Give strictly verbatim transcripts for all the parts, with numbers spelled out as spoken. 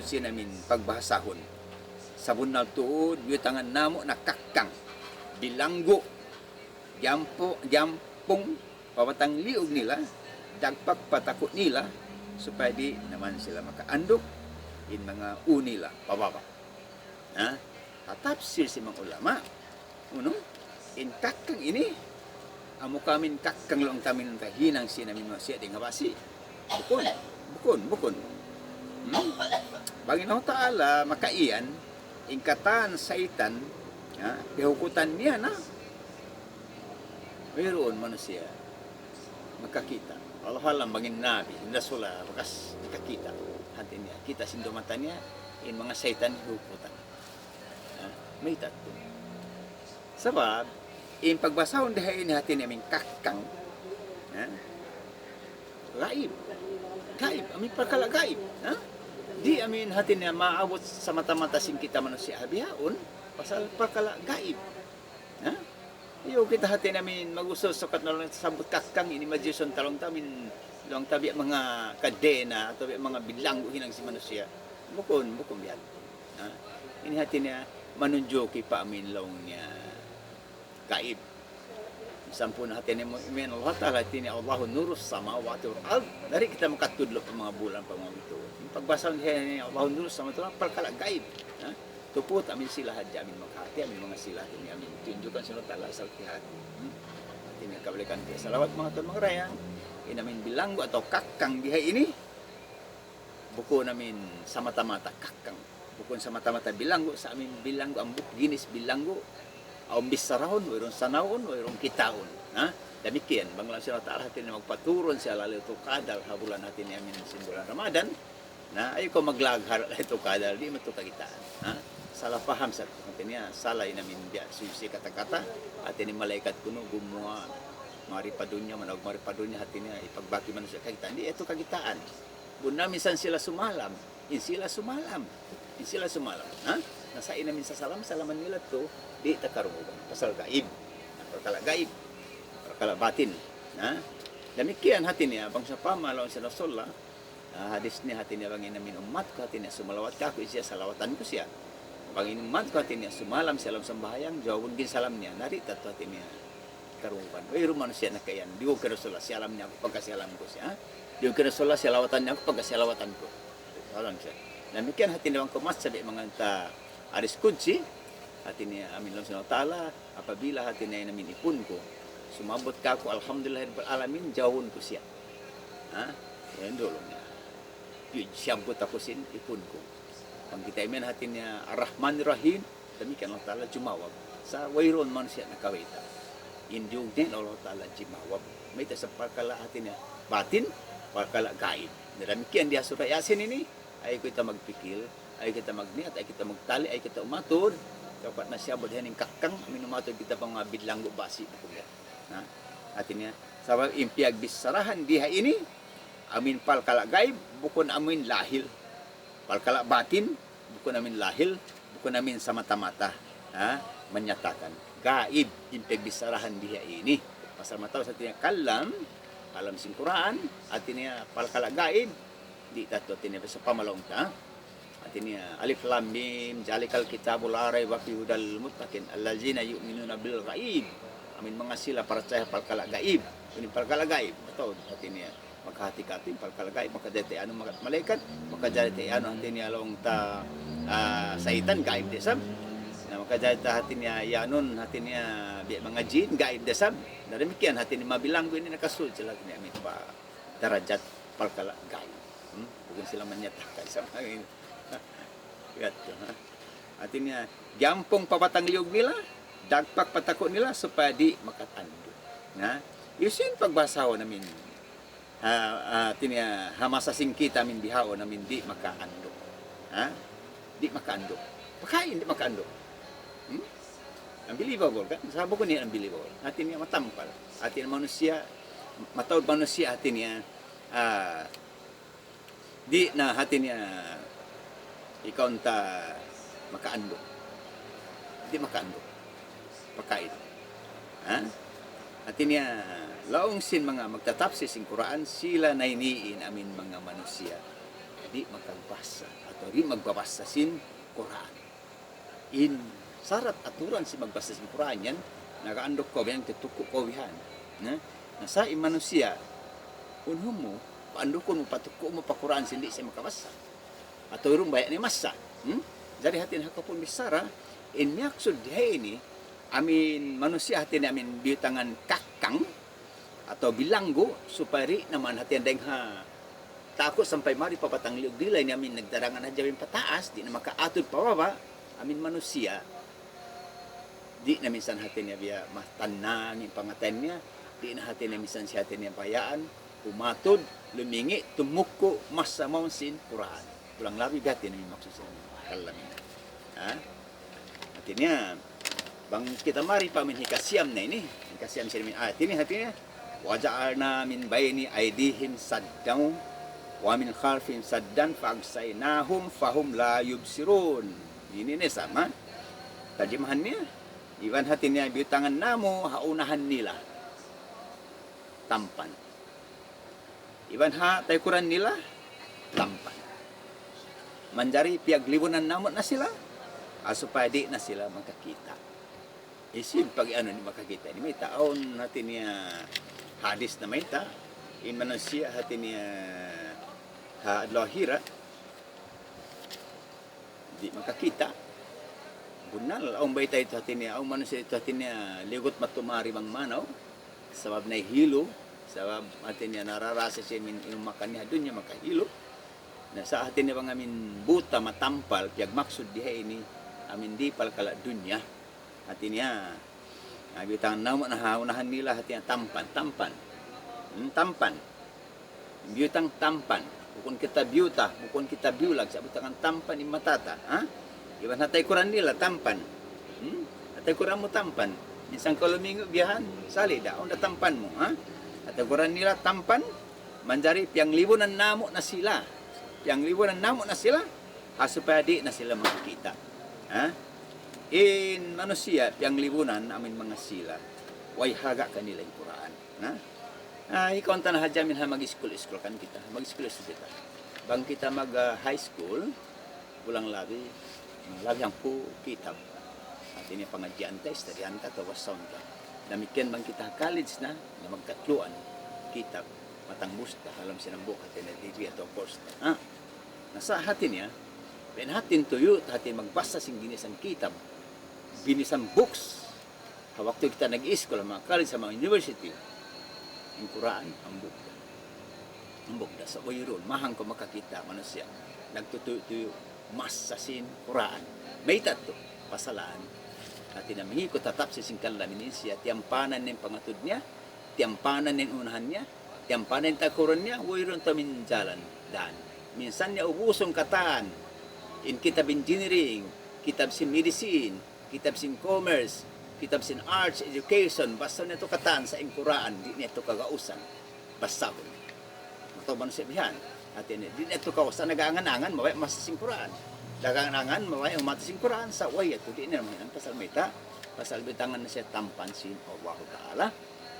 sin amin pagbahasahun. Sabunnal tuud, biyutangan namu' na kakkang, bilanggu', giyampu-, giyampung pa batang liyug nila, dagpak pa taku' nila, supaya di' na man sila makaanduk in manga ū nila pa baba'. Ha? Ha tafsir sin manga ulama, unu, in kakkang ini, amu ka amin kakkang laung ta amin kahinang sin amin manusiya' dayn ha basi'. Bukun, bukun, bukun. Hmm? Bang in Allahu Ta'ala makaiyan, in katan saytan, ha, piyahukutan niya na, wayruun manusiya' makakita'. Allahu a'lam bang in nabi, in rasul, bakas nakakita'. Hāti niya, kita' sin duwa mata niya, in manga saytan hukutan. Ha? Mayta' tuud. Sabab, in pagbahasahun di ha ini hāti niya amin kakkang. Ha? Gaib. Gaib. Amin parkala' gaib. Ha? Di' amin hāti niya maabut samata-mata sin kita manusiya' ha bihaun, pasal parkala' gaib. Ha? Ayaw kita hāti niya amin mag-usul sukat na laung sabut kakkang ini magician ta laung ta amin, laung ta biya' manga kadena atawa biya' manga bilanggu' hinang sin manusiya'. Bukun, bukun biya' Ha? Ini hāti niya manunjuki pa amin laung niya gaib. Sampurna' hāti niya mu-, amin Allah Ta'ala hāti niya الله نور السماوات والأرض. Di' kita makatudlu' pa manga bulan, pa manga bituun. In pagbahasa niya ini الله نور السماوات والأرض, parkala' gaib. Ha? Tuput amin sila hadja amin makahāti, amin manga sila hāti niya amin tunjukan sin Allah Ta'ala asal kiyahāti. Hmm? Hāti niya kabalikan kita salawat manga tuwan manga dayang. In amin bilanggu' atawa kakkang di ha ini. Bukun amin samata-mata kakkang. Bukun samata-mata bilanggu', sa' amin bilanggu', hambuuk ginis bilanggu', awn bissarahun, wayruun sanawun, wayruun kitaun. Ha? Damikkiyan, bang laung sin Allah Ta'ala hāti niya magpaturun siya ha Laylatul Qadar, ha bulan hāti niya amin sin bulan Ramadan, na, ayaw kaw maglaggar Laylatul Qadar, di' matu kakitaan. Ha? Salah paham sa, hāti niya, salah in amin biya' suysi kata-kata, hāti niya malaikat kunu' gumuwa', mari pa dunya, manawag mari pa dunya, hāti niya, ipagbak manusiya' kakitaan. Di' yadtu kakitaan. Bukun na minsan sila sumalam. In sila sumalam. In sila sumalam. Ha? Na sa' in amin sasalam-salaman nila tu, di' ta karungugan. Pasal gaib. Parkala' gaib. Parkala' batin. Ha? Damikkiyan hāti niya, bang sawpama laung sin Rasulullah, ha, hadis niya hāti niya bang in amin ummat ku hāti niya sumalawat kāku', siya salawatan ku siya. Bang in ummat ku hāti niya sumalam siya ha lawm sambahayang, jawabun in salam niya, na di' ta tu hāti niya karungugan. Wayruun manusiya' nakaiyan. Diyungug kan Rasulullah, siyalam niya aku pagka siyalam ku siya. Diyungug kan Rasulullah, siyalawatan niya aku pagka siyalawatan ku. Salam siya. Damikkiyan hāti niya bang kumat sabi manganta hadis qudsi, hāti niya amin laung sin Allah Ta'ala, apabila hāti niya in amin ipun ku sumabbut kāku', alhamdulillahirabbil alamin, jawabun ku siya. Ha? Yan dulu niya. Pi-, siyabbut aku sin ipun ku. Bang kita imiyan hāti niya Ar-Rahmanir Rahim, damikkiyan Allah Ta'ala jumawab. Sa' wayruun manusiya' nakabayta'. In diyungug niya Allah Ta'ala jimawab. Mayta' sa' parkala' hāti niya batin, parkala' gaib. Na damikkiyan di ha Surat Yasin ini, ayaw kita magpikil, ayaw kita magniyat, ayaw kita magtali', ayaw kita umatud. Dapat na siyabbut yan in kakkang, amin umatud kita pa manga bilanggu' basi', bukun yan. Ha? Hāti niya, sabab in piyagbissarahan di ha ini, amin parkala' gaib, bukun amin lahil. Parkala' batin, bukun amin lahil, bukun amin samata-mata, ha, manyatakan. Gaib, in piyagbissarahan di ha ini. Pasal mataud sa' hāti niya kalam, kalam sin Qur'an, hāti niya parkala' gaib, di' ta tu hāti niya basa pamalaung ta. Hāti niya, ألف لام ميم ذلك الكتاب لا ريب فيه هدى للمتقين الذين يؤمنون بالغيب. Amin manga sila parachaya parkala' gaib. Ini parkala' gaib. Mataud hāti niya. Makahāti-hāti, parkala' gaib, makajari ta anu, maka-, malaikat, makajari ta anu, hāti niya laung ta, ah, saytan, gaib da isab. Na, makajari ta hāti niya, iyanun, hāti niya, biya' manga jin, gaib da isab. Na damikkiyan, hāti niya, mabilanggu' ini nakasul sila, hāti niya, amin pa darajat parkala' gaib. Hmm? Bukun sila manyatakan sa' amin. Yadtu, ha? Hāti niya, giyampung pa batang liyug nila, dagpak pa taku' nila, supaya di' makatanduk. Na, isin pagbahasahun amin. Ha, ha, hāti niya, ha masa sin kita amin bihaun amin di' makaanduk. Ha? Di' makaanduk. Pakain di' makaanduk. Hmm? Unbelievable kan? Sa' bukun niya unbelievable. Hāti niya matampal. Hāti niya manusiya', mataud manusiya', hāti niya, ah, di' na hāti niya ikaw unta makaanduk. Di' makaanduk. Pakain. Ha? Hāti niya, laung sin manga magtatapsir sin Qur'an, sila na ini in amin manga manusiya'. di' makagbasa atawa di' magbabasa sin Qur'an. In sarat aturan sin magbasa sin Qur'an yan, nagaanduk kaw bihan, tutukku' kaw bihan. Na, na sa' in manusiya', unhum mu, paandukun mu, patukku' mu pa Qur'an sin di' siya makabasa. Atawa duun baya' na in masa. Hmm? Jadi hati niya ha kaw pun bichara, in miyaksud di ha ini, amin manusiya' hati niya amin biyutangan kakkang, atawa bilanggu, supaya di' naman hati niya dayng ha taku' sampay mari pa batang liyug nila ini amin nagdarangan hadja amin pataas, di' na makaatud pa baba', amin manusiya', di' na minsan hati niya biya' matannang in pangatayan niya, di' na hati niya minsan siya hati niya bayaan, umatud, lumingi', tumukku', masa mawn sin Qur'an. Kulang labi biya' hati niya in maksud sin kalam ini. Ha? Hati niya, bang kita mari pa amin hikasiyam na ini, hikasiyam sin amin ayat ini, hati niya, وجعلنا من بين أيديهم سدا ومن خلفهم سدا فأغشيناهم فهم لا يبصرون. Ini na sama. Tarjumahan niya, iban hati niya biyutangan namu' ha unahan nila tampan. Iban ha taykuran nila tampan. Manjari piyaglibunan namu' na sila, ha supaya di' na sila makakita'. Hisiyu in pag-anu di' makakita'? Di' mayta', awn hati niya hadis namayta', in manusiya' hati niya ha adlaw akhirat, di' makakita'. Bunnal, awn bayta' yadtu hati niya, awn manusiya' yadtu hati niya, ligut matumari bang manaw. Sabab nahihilu, sabab hati niya nararasa siya amin in makan niya ha dunya makahilu. Na sa' hati niya bang amin buta matampal, piyagmaksud di ha ini, amin dipal kala' dunya. Hati niya, na biyutang namu' na ha unahan nila hati niya tampan, tampan. Hmm, tampan. Biyutang tampan. Bukun kita biyuta, bukun kita biyulag, sa' butangan tampan in mata ta, ha? Iban ha taykuran nila tampan. Hmm? Ha taykuran mu tampan. Minsan kaw lumingu' biya' yan, sali' da, awn da tampan mu, ha? Ha taykuran nila tampan, manjari piyanglibunan namu' na sila. Piyanglibunan namu' na sila, ha supaya di' na sila makakita'. Ha? In manusiya', piyanglibunan, amin manga sila. Way haga' kanila in Qur'an. Ha? Ah, ikaw, anta na hadja amin ha mag-iskul-iskul kan kita, mag-iskul-iskul kita. Bang kita mag, ah, high school, kulang labi, labi hangpu' kitab. Hati niya pangadjian ta, istadihan ta, atawa basahun ta. Damikkiyan bang kita ha college na, na magkatluan kitab, matangbus ta, ha lawm sin hambuuk, hati niya degree atawa course ta. Ha? Na sa' hati niya, bang hati niya tuyu', hati magbasa sin ginisan kitab, ginisan books, ha waktu kita nag-iskul, ha manga college, ha manga university, in Qur'an, hambuuk da. Hambuuk da. Sa' wayruun, mahang kaw makakita' manusiya' nagtutuyu'-tuyu' masa sin Qur'an. Mayta' tu? Pasalan. Hati niya mangikut ha tapsil sin kalam ini siya, tiyampanan niya in pangatud niya, tiyampanan niya in unahan niya, tiyampanan niya in taykuran niya, wayruun tuud amin jalan, dan. Minsan niya ubusun katan in kitab engineering, kitab sin medicine, kitab sin commerce, kitab sin arts, education, basahun niya tuud katan sa' in Qur'an, di' niya tuud kagausan basahun. Mataud manusiya' bihan. Hati niya, di' niya tuud kagausan, nag-aangan-angan, mabaya' masa sin Qur'an. Nag-aangan-angan, mabaya' umatu sin Qur'an, sa' way yadtu, di' niya mahinang pasal mayta', pasal biyutangan na siya tampan sin Allahu Ta'ala,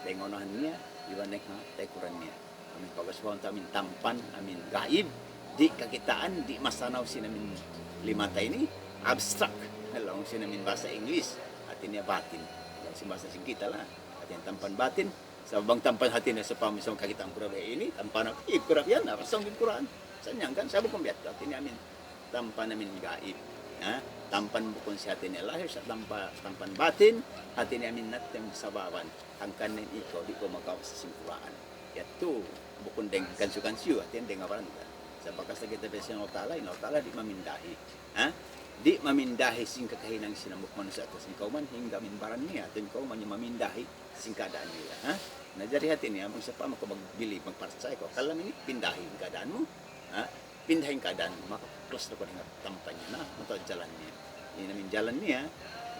dayng ha unahan niya, iban dayng ha taykuran niya. Amin pagasubahan ta amin tampan, amin gaib, di' kakitaan, di' masanaw sin amin lima ta ini, abstract, laung sin amin bahasa English, hati niya batin. Laung sin bahasa sin kita la, hati niya tampan batin, sabab bang tampan hati niya sa' pami sa' kakitaan ku da biya' ini, tampan aku, ib ku da biya' yan, apa sa' in Qur'an? Sa' yan kan, sabab kung biya' hati niya amin tampan amin gaib. Ha? Tampan bukun sin hati niya lahir, sa' tampa-, tampan batin, hati niya amin natim sababan. Hangkan in ikaw, di' kaw makabasa sin Qur'an. Yadtu, bukun dayng kansiyu-kansiyu, hati niya dayng ha baran ta. Sa' bakas lagi ta biya' sin Allah Ta'ala, in Allah Ta'ala di' mamindahi. Ha? Di' mamindahi sin kakahinang sin hambuuk manusiya' atawa sin kawman, hangkan in baran niya, hati niya kawman niya mamindahi sin kaadaan nila. Ha? Na jari hati niya, bang sawpama kaw magbilib, magparachaya kaw, kalam ini, pindahi in kaadaan mu. Ha? Pindahi in kaadaan, maka-class na kaw dayn ha tampan niya na, mataud jalan niya. In amin jalan niya,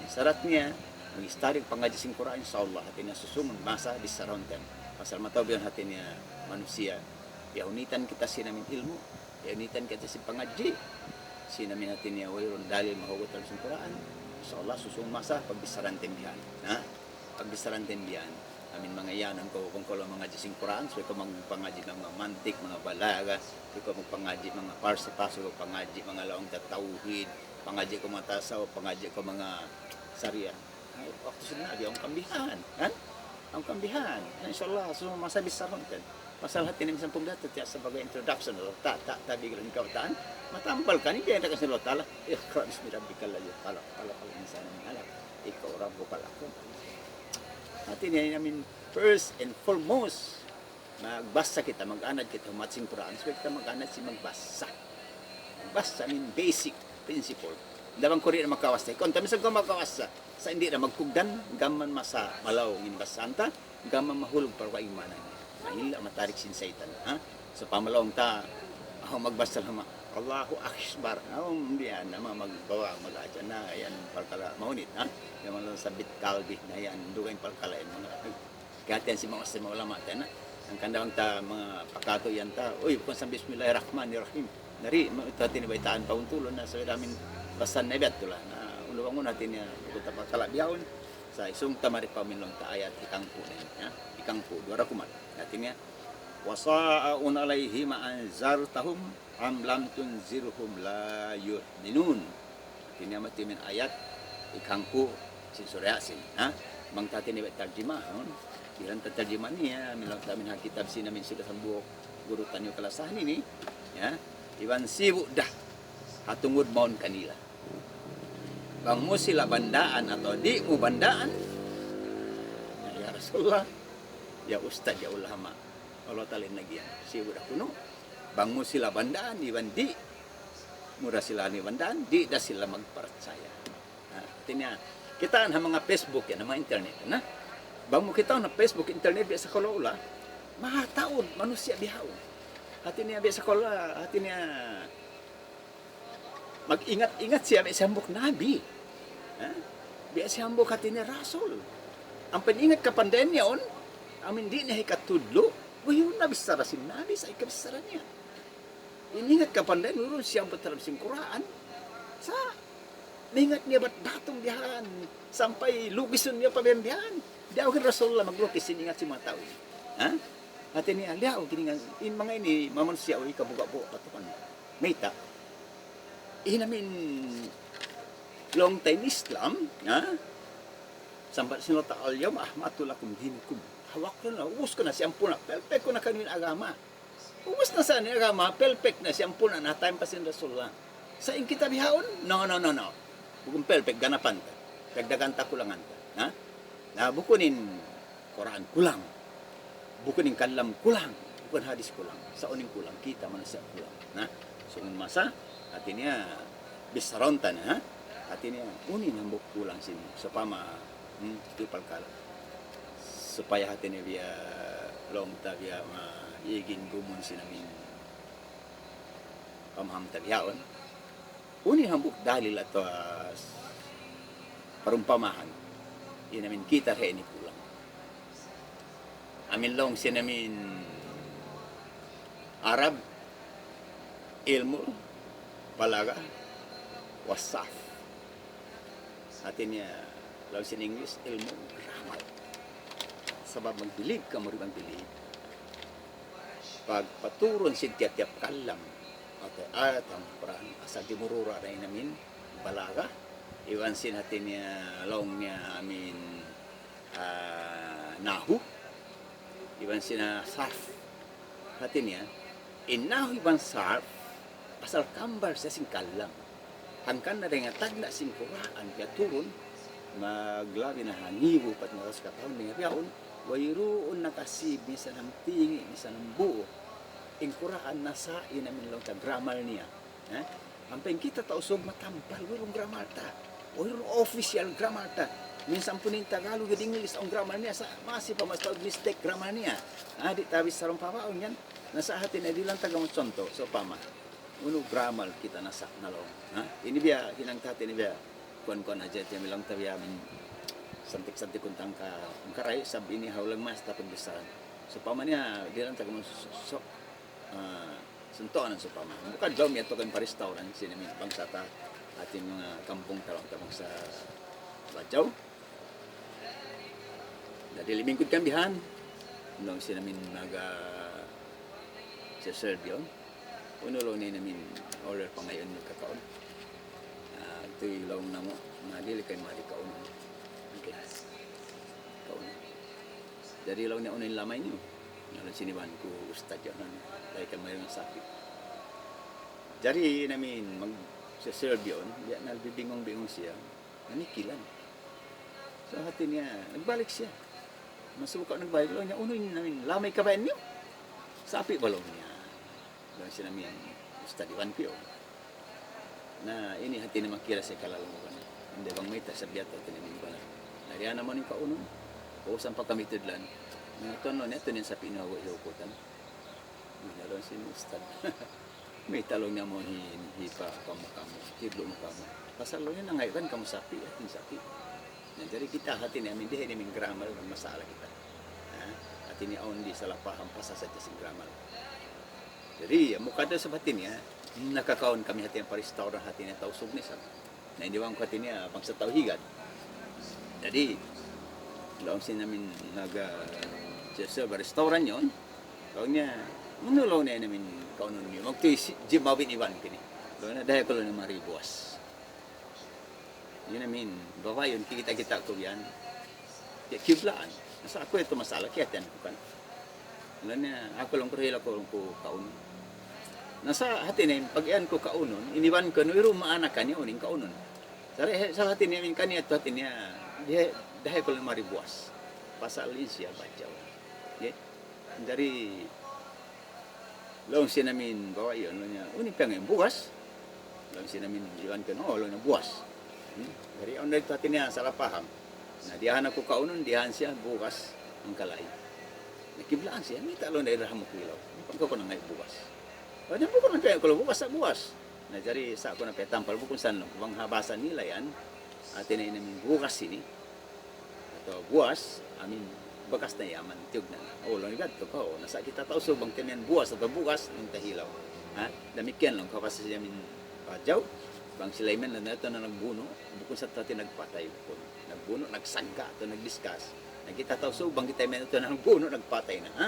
in sarat niya, mag-study, pangadji' sin Qur'an, insya Allah, hati niya susūngun masa, bichara untan. Pasal mataud biya' hati niya manusiya', piyahunitan kita sin amin ilmu', piyahunitan kita sin pangadji', sin amin hati niya wayruun dalil mahugut ha lawm sin Qur'an, insya Allah, susūngun masa, pagbichara untan bihan. Ha? Pagbichara untan bihan. Amin manga iyanun kaw, bang kaw laung mangadji' sin Qur'an, subay kaw magpangadji' manga mantik, manga balaga, subay kaw magpangadji' manga falsafa, subay kaw pangadji' manga laung ta tawhid, pangadji' kaw manga tasawuf, pangadji' kaw manga sharia. Ay, waktu sin Nabi, awn kambihan, kan? Awn kambihan. Na, insya Allah, so, masa bichara hangkan. Pasal hati ini sampung datu, tiya' sabagai introduction, ta, ta, ta, bigyan kaw taan. Matampal kan, ini kaya na kasi Allah Ta'ala. Iqra bismi rabbikal ladzi khalaq, khalaqal insana min alaq. Iqra rabbukal akram. Hati niya, I mean, first and foremost, magbasa kita, mag-anad kita, humat sin Qur'an, subay kita mag-anad sin magbasa. Magbasa, I mean, basic principle. Daw bang kaw di' na makabasa, ikaw, minsan kaw makabasa, sa' di' na magkugdan, gam mayan masa malaw' in basahan ta, gam mayan mahulug pa kaimanan. Mahila' matarik sin saytan, ha? Sa' pamalaung ta, aw magbasa lama', Allahu Akbar. Aw, di' na ma-, magbawa, mag-aja na, yan parkala' mahunit, ha? Yan man lang sabit kalbi na yan, dugaing parkala' yan, manga, kahatihan sin manga, sin manga ulama ta na. Hangkan daw bang ta manga pakatu yan ta, uy, bukun sa Bismillahirrahmanirrahim. Nari, ma-, ita tinibaytaan pa untulun na sa amin basan na biya' tu la. Na, unu bang unu hati niya, bukun ta parkala' bihaun. Sa' isung ta mari pa minlong ta ayat ikangpu' na yan, ha? Ikangpu', duwa ra kuman. Hati niya, وسواء عليهم أأنذرتهم أم لم تنذرهم لا يؤمنون. Hati niya mati amin ayat ikangpu' sin Surah Yasin, ha? Bang ta tinibayta' tarjimah, nun? Bilang ta tarjimah niya, minlong ta amin ha kitab sin amin sudah sambuuk guru taniyu kalasahan ini, ya. Iban sibu' da ha tungud mawn kanila. Bang mu sila bandaan atawa di' mu bandaan, ya Rasulullah, ya ustad, ya ulama. Allah Ta'ala in nagyan. Sibu' da kunu'. Bang mu sila bandaan, iban di' mu da sila ini bandaan, di' da sila magparachaya. Ha, hati niya, kitaa ha manga Facebook yan, ha manga internet, na? Bang mu kitaa ha Facebook, internet, biya' sa kalu-ula, mataud manusiya' bihaun. Hati niya, biya' sa kalu-ula, hati niya, mag-ingat-ingat siya, biya' siya hambuuk nabi. Ha? Biya' siya hambuuk hati niya rasul. Ampa in ingat kapandayan niya yaun, amin di' niya hikatudlu', wayruun na bichara sin nabi, sa' hikabichara niya. In ingat kapandayan, wayruun siya hambuuk tarap sin Qur'an. Sa', ingat niya bat datung bihan, sampay lugisun niya pa bihan-bihan. Di' awn Rasulullah maglugi sin ingat sin manga tau ini. Ha? Hati niya, liyaw, kiningan, in manga ini, manga manusiya', uy, kabuga'-buga' pa tukan. Mayta'? In amin laung ta in Islam, ha? Sambat sin Allah Ta'ala, اليوم أكملت لكم دينكم. Hawak ku na, ubus ku na, siyampurna', perfect ku na kaniyu in agama. Ubus na sa in agama, perfect na, siyampurna' na, time pa sin Rasulullah. Sa' in kita bihaun, no, no, no, no. Bukun perfect, ganapan ta. Dagdagan ta, kulangan ta. Ha? Na, bukun in Qur'an kulang. Bukun in kalam kulang. Bukun hadis kulang. Sa' unu in kulang? Kita manusiya' kulang. Na, sūng masa, hati niya, bicharaun ta na, ha? Hati niya, unu in hambuuk kulang sin, sawpama, hmm, itu parkala'. Supaya hati niya biya' laung ta biya' ma-, igin gumun sin amin pamaham ta bihaun. Unu in hambuuk dalil atawa parumpamahan, in amin kita ha ini kulang. Amin laung sin amin Arab, ilmu', balaga, wa sarf. Hati niya, laung sin English, ilmu' grammar. Sabab magdilig kamu di' magdilig, pagpaturun sin tiyap-tiyap kalam atawa ayat ha Qur'an, asal dimurura na in amin balaga, iban sin hati niya laung niya amin, ah, nahu, iban sin, ah, sarf. Hati niya, in nahu iban sarf, asal kambal siya sin kalam. Hangkan na dayn ha tagna' sin Qur'an piyaturun, maglabi na ha ngibu pat ngaratus katahun dayn ha bihaun, wayruun nakasib, misan hambuuk, misan hambuuk. In Qur'an nasa in amin laung ta grammar niya. Ha? Ampa in kita Tausug matampal, wayruun grammar ta. Wayruun official grammar ta. Minsan pun in Tagalog iban English awn grammar niya, sa' masi pa mataud mistake grammar niya. Ha, di' ta bisa sarung papaun yan. Na sa' hati niya bilang ta gamu' contoh, sawpama. Unu grammar kita nasa' na laung. Ha? Ini biya' hinang ta hati niya biya' kuwan-kuwan hadja, tiya' bilang ta biya' min santik-santik kuntang ka, karay, sab ini hawlang mas tapun bisaran. Sawpama niya, bilang ta gamu' so, so, ah, suntuanan sawpama. Bukun daw miyadtu kami pa restaurant, sin amin bangsa ta, hati manga kampung ta laung ta bangsa Bajaw. Jadi, limingkud kami bihan. Nung sin amin naga serve yaun. Unu laung niya in amin order pangayu' niyu kakaun. Ah, ito laung namu', na dili kami mari kaun. Okay. Kaun. Jadi, laung niya, unu in lamay niyu? Laung sin iban ku ustad yaun, laung kami mari sapi'. Jadi, in amin mag-serve yaun, biya' na bibingung-bingung siya. Nanikilan. So, hati niya, nagbalik siya. Masuka nagbalik, laung niya, unu in amin lamay kabayaan niyu? Sapi' ba, laung niya. Laung sin amin ustad iban ku yaun. Na, ini hati niya makira siya kalalungugan. Hindi bang mayta' sa biya' tu hati niya amin kuwan. Na, diya naman in kaunun. O, sampay kami tudlan. Na, ito, laung niya, ito in sapi' niyu ha hukutan. Laung sin ustad. Mayta', laung niya, amu in hipa kamu, kamu, tidlu mu kamu. Pasal, laung niya, nangayuan kamu sapi', hati niya sapi'. Na, jari kita hati niya amin, di' ini amin grammar, masalah kita. Ha? Hati niya awn di' salah paham, pasal sadja sin grammar. Jari, amu kada sa hati niya, nakakaun kami hati niya pa restaurant, hati niya Tausug ni sa. Na, ini bang ku hati niya, bangsa Tauhigan. Jadi, laung sin amin naga serve ha restaurant yaun. Laung niya, unu, laung niya, in amin kaunun niyu? Magtuy si Jim Mawin iban kini. Laung niya, dayn aku, laung niya, mari bugas. Yan amin, babai yaun, kikita'-kita' ku yan. Ya, kiblaan. Na sa aku yadtu masalah, kiyahatihan ku kan. Laung niya, aku laung ku, dihil aku laung ku kaunun. Na sa hati niya, pag-iyan ku kaunun, in iban ku, wayruun maana kaniya unu in kaunun. Sa, sa hati niya, in kaniya tu hati niya, dayn, dayn aku laung mari bugas. Pasal in siya Badjaw. Okay? Jari, laung sin amin babai yaun, laung niya, unu in piyangayu' mu, bugas? Laung sin amin iban ku, o, laung niya, bugas. Hmm? Jari, awn na yadtu hati niya salah paham. Na, diyahan aku kaunun, diyahan siya bugas, hangka-lain. Na, kiblaan siya, mayta', laung niya, dirahan mu ku ilaw? Bukun kaw ku nangayu' bugas. Laung niya, bukun na piyangayu' ku ilaw, bugas sa bugas. Na, jari sa aku na piyatampal, bukun sa laung ku, bang ha bahasa nila yan, hati niya in amin bugas ini. Atawa buwas, amin, bakas na yaman, tiyugnan. O, laung niya, biya' hādtu kaw. Na sa kita Tausug, bang tiyugnan buwas atawa bugas, laung ta hilaw. Ha? Damikkiyan laung, kaw kasi siya amin Badjaw, bang sila imiyan na ito na nagbunu', bukun sa tati nagpatay, bukun. Nagbunu', nagsagga', atawa nag-discuss. Na kita Tausug, bang kita imiyan ito na nagbunu', nagpatay na, ha?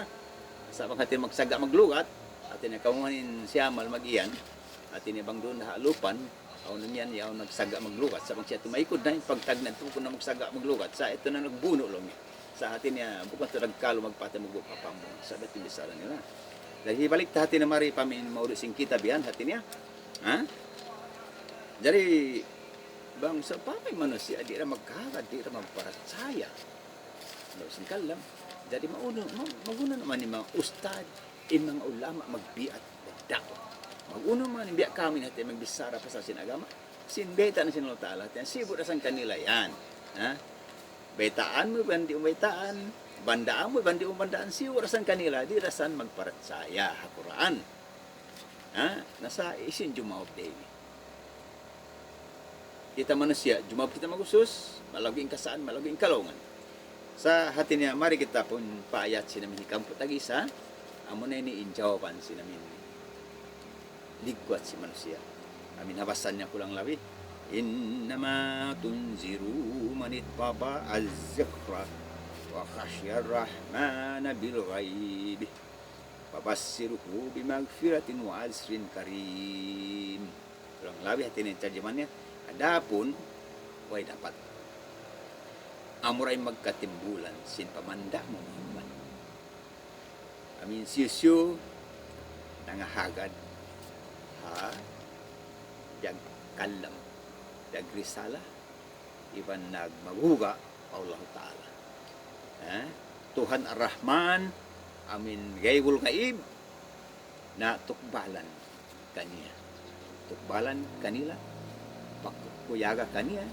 Sa' bang hati magsagga' maglugat, hati niya kamu in siyamal mag-iyan, hati niya bang duun ha alupan, awn imiyan, yaun nagsagga' maglugat. Sa' bang siya tumaykud na, in pagtagna' tu, bukun na magsagga' maglugat. Sa' ito na nagbunu' laung niya. Sa' hati niya, bukun tu nagkalu magpatay, magbuka pambung. Sa' biya' hādtu in bichara nila. Dayn hibalik ta hati niya mari pa amin maudu' sin kitab yan, hati niya. Ha? Jari, bang sawpama in manusiya', di' da magkahagad, di' da magparachaya. Laung sin kalam. Jari maunu, ma-, mag-unu na man in manga ustad, in manga ulama, magbiat, magda'wa. Mag-unu na man in biya' kami hati magbichara pasal sin agama. Sin bayta' na sin Allah Ta'ala, hati sibu' da isab kanila yan. Ha? Baytaan mu, bang di' mu baytaan, bandaan mu, bang di' mu bandaan, sibu' da isab kanila, di' da isab magparachaya ha Qur'an. Ha? Na sa' hisiyu in jumawab dayn ini? Kita manusiya', jumawab kita mag-usus, malaggu' in kasaan, malaggu' in kalaungan. Sa' hati niya, mari kita pun pa ayat sin amin hikamput tag-isa, amuna ini in jawaban sin amin ligwat sin manusiya'. Amin ha bahasa niya kulang labi. إنما تنذر من اتبع الذكر وخشي الرحمن بالغيب فبشره بمغفرة وأجر كريم. Kulang labi hati niya in tarjumah niya. Adapun, way dapat. Amura in magkatimbulan sin pamanda' mu Muhammad. Amin hisiyu-siyu nangahagad ha piyagkalam, piyagrisala, iban nagmaguga' pa Allah Ta'ala. Eh? Tuhan Ar-Rahman, amin gaibul gaib, na tukbalan kaniya. Tukbalan kanila, pakuyaga kaniya,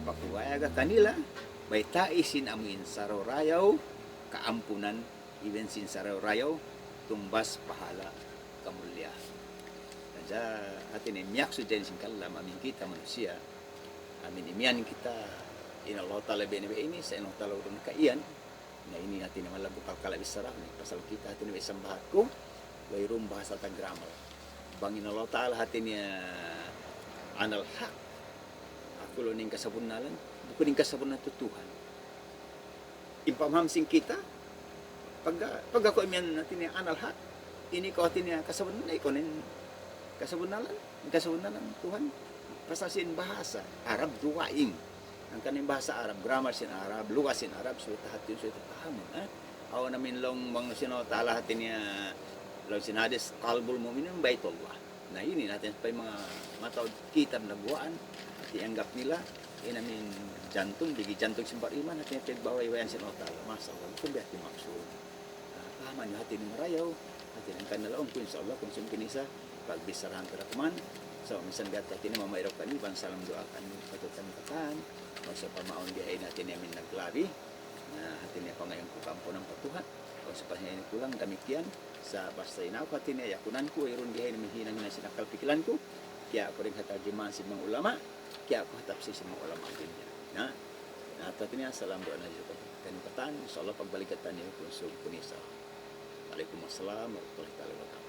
pakuyaga kanila, baytai sin amin sarayaw-rayaw kaampunan, iban sin sarayaw-rayaw tumbas pahala' kamulliya. Hadja hati niya miyaksud dayn sin kalam amin kita manusiya', amin imiyan kita in Allah Ta'ala biya' ini, biya' ini, sa' in Allah Ta'ala wayruun kaiyan, na ini hati niya malaggu' parkala' bichara, ini pasal kita hati niya biya' isab bahat ku, wayruun bahasa ta grammar. Bang in Allah Ta'ala hati niya أنا الحق, aku laung in kasabunnalan, bukun in kasabunnalan tu Tuhan. In pamaham sin kita, pagka, pagka kaw imiyan hati niya anal haq, ini kaw hati niya kasabunnalan, ikaw in kasabunnalan, kasabunnalan Tuhan. Pasal sin bahasa Arab dugaing. Hangkan in bahasa Arab, grammar sin Arab, lugha sin Arab, subay ta hati, subay ta pahamun, ha? Awn amin laung bang sin Allah Ta'ala hati niya, laung sin hadis, "Qalbul mu'minin baitullah." Na ini hati niya, supaya manga mataud kita nagwaan, hati anggap nila, in amin jantung, digi jantung sin bariman, hati niya pagbabaybayan sin Allah Ta'ala. Masya Allah, kumbi hati maksud. Ah, pahaman niyu hati niyu marayaw, hati niyu hangkan na laung ku, insya Allah, kung sumkin isa, pagbicharahan ta da kuman. So, minsan biya' hati niyu mamairaw kami, bang salam duwaa kami, patut kami katan. Bang sa pamaun di hain hati niyu amin naglabi. Na, hati niya pangayuun ku kaampunan pa Tuhan. Bang sa pa hain kulang, damikkiyan. Sa' basta in aku hati niya, yakunan ku, wayruun di hain amin hinang-hinang sin akal pikilan ku. Kiyawa' ku dayn ha tarjumahan sin manga ulama, kiyawa' ku ha tafsir sin manga ulama dunya. Na, na, hati niya, salam duwaa na juku kaniyu katan. Insya Allah, pagbalikan ta niyu kung sumkin isa. Alaykum assalam warahmatullahi taala wabarakatuh.